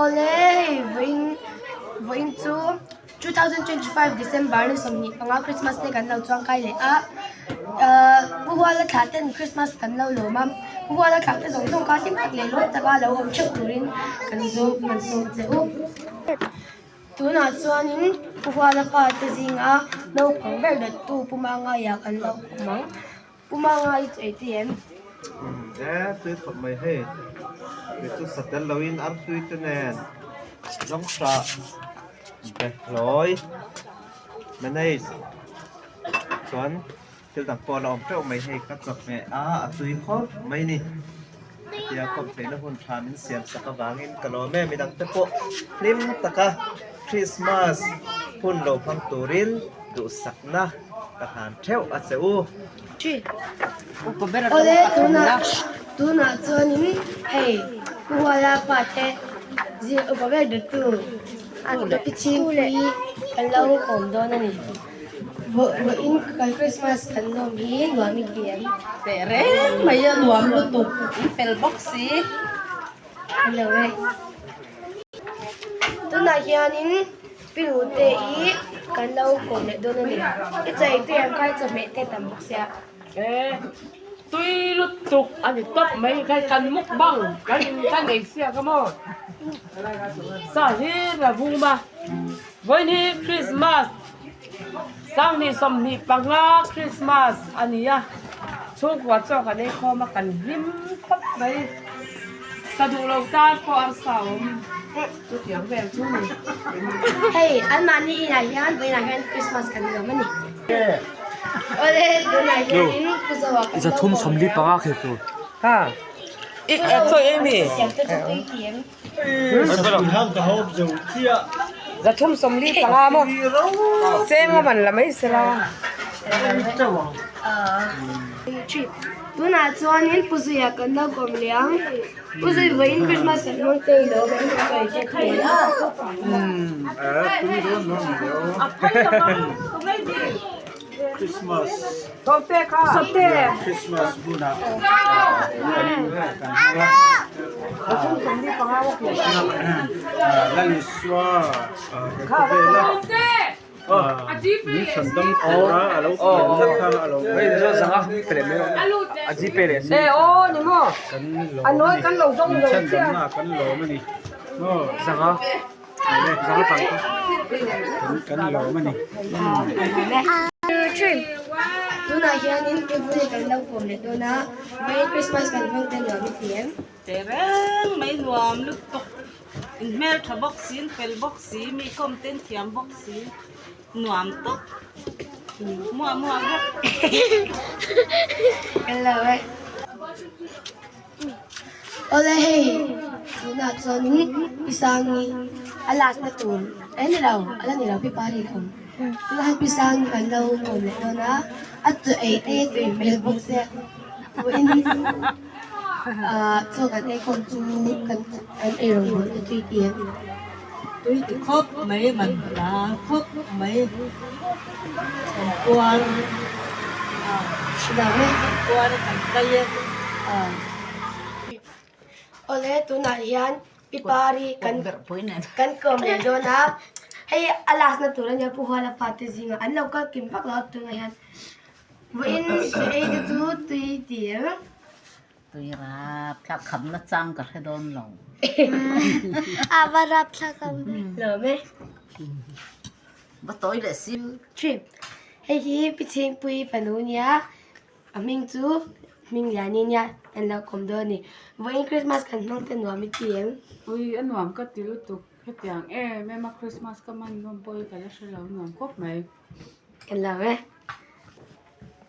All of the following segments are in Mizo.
Awle hei vawiin vawiin chu 2025 December ni 25 Christmas te kan lo chuang kai leh a ahh Pu Huala thlah ten Christmas kan lo lawm a Pu Huala thlah te zawng zawng kha hlim tak leh lawm taka lo awm theuh turin kan zawng kan sawm che u. Tunah chuanin Pu Huala fate zinga naupang ber dattu Pu Mangaia kan lo awm ang. Pu Manga i chei ti em? E tui khawp mai hei. Kei chu sa tel loin artui te nen zawnghrah behlawi mayonnaise chuan thil dang pawh a la awm teuh mai hei ka chawhmeh a a tui khawp mai ni. Hetia khawp theihna hun tha min siam sak avangin ka lawm e midang te pawh hlim taka Christmas hun lo hmang turin duhsakna ka hlan theuh a che u. Awle tunah tunah chuanin hei Pu Huala fate zir upa ber dawttu pi Chhingpui kan lo awm dawn a ni. Vawiin kan Christmas kan lawm hi nuam i ti em? Teh reng mai a nuam lutuk in fel bawk si. Hello e. Tunah hianin Pi Rute i kan lo kawm leh dawn a ni. I chei tui ang kha i chawhmeh te tam bawk sia. E tui lutuk a ni tawp mai kha kan mukbang kan kan ei siak a maw? Sa hlir a vum a. Vawiin hi Christmas sanghnih 25 Christmas a ni a, chhungkua chaw kan ei khawm a kan hlim khawp mai. Sa duh lo tan pawh arsa a awm chutiang vel chu ni. Hei anmahni inah hian vawiinah hian Christmas kan lawm a ni. Awle tunah hianin Pu Zoa kan lo kawm leh a. Siam te chu tui ti em? 345 maw cheng a man la mai sela. Tunah chuanin Pu Zuia kan lo kawm leh ang. Pu Zui vawiin Christmas kan hmang te i lo awm em sawi te thei a. Christmas Sawmte kha. Sawmte. Christmas hunah kan kan hmang a. Lal Isua he khawvela min chhan dam tura a lo pianna kha a lo kan lawm a ni. Min chhan damna kan lawm a ni. Kan lawm a ni. Tunah hianin February kan lo kawm leh dawn a, Merry Christmas kan hmang te nuam i ti em? Teh reng mai nuam lutuk, in hmeltha bawk si, in fel bawk si, mi kawm te in thiam bawk si, nuam tawp, muah muah vek. Hello e. Awle hei tunah chuanin Pi Sangi a last na tur eh ni lo a la ni lo Pi Pari la awm tunah hian Pi Sangi kan lo kawm leh dawn a a chaw ei te tui hmel bawk sia vawiin ah chaw kan ei khawm chu kan kan ei rawng bawl te tui ti em. Tui ti khawp mai man hla khawp mai kan puar kan puar a kan kai e. Awle tunah hian Pi Pari kan kan kawm leh dawn a, hei a last na tur ania Pu Huala fate zingah an lo kal kim vak lo a tunah hian vawiin chaw ei te chu tui ti em. Tui rap thlak khamna chang ka hre dawn lo. A va rap thlak ang ve. Lawm e. Va tawi leh si. Three. Hei hi Pi Chhingpui fanu nia, a hming chu hming Liani nia an lo kawm dawn a ni. Vawiin Christmas kan hmang te nuam i ti em? Ui a nuam ka ti lutuk. Hetiang em em a Christmas ka hman dawn pawh hi ka la hre lo nuam khawp mai. Ka lo e.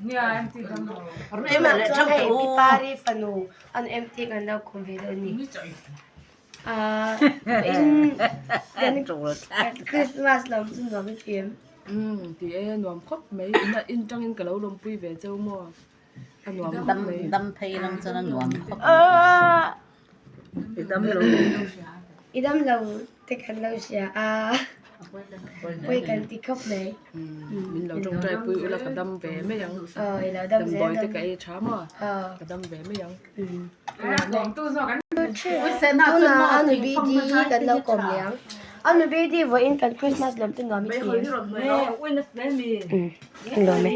Tunah chuan hei Pi Pari fanu an empty kan lo kawm ve dawn a ni. Ahh in Christmas lam chu nuam i ti em? Umm ti e nuam khawp mai in tangin ka lo lawmpui ve cheu maw a nuam khawp mai. Dam phei lang chuan a nuam khawp mai. I dam lo te kan lo hria a. Pawi kan ti khawp mai. Min lo tawngtai pui ula ka dam ve mai ang. Aw i lo dam zel Damdawi te ka ei tha maw? Ka dam ve mai ang. Tunah a nu BD kan lo kawm leh ang. A nu BD vawiin kan Christmas lawm te nuam i ti em? Lawm e.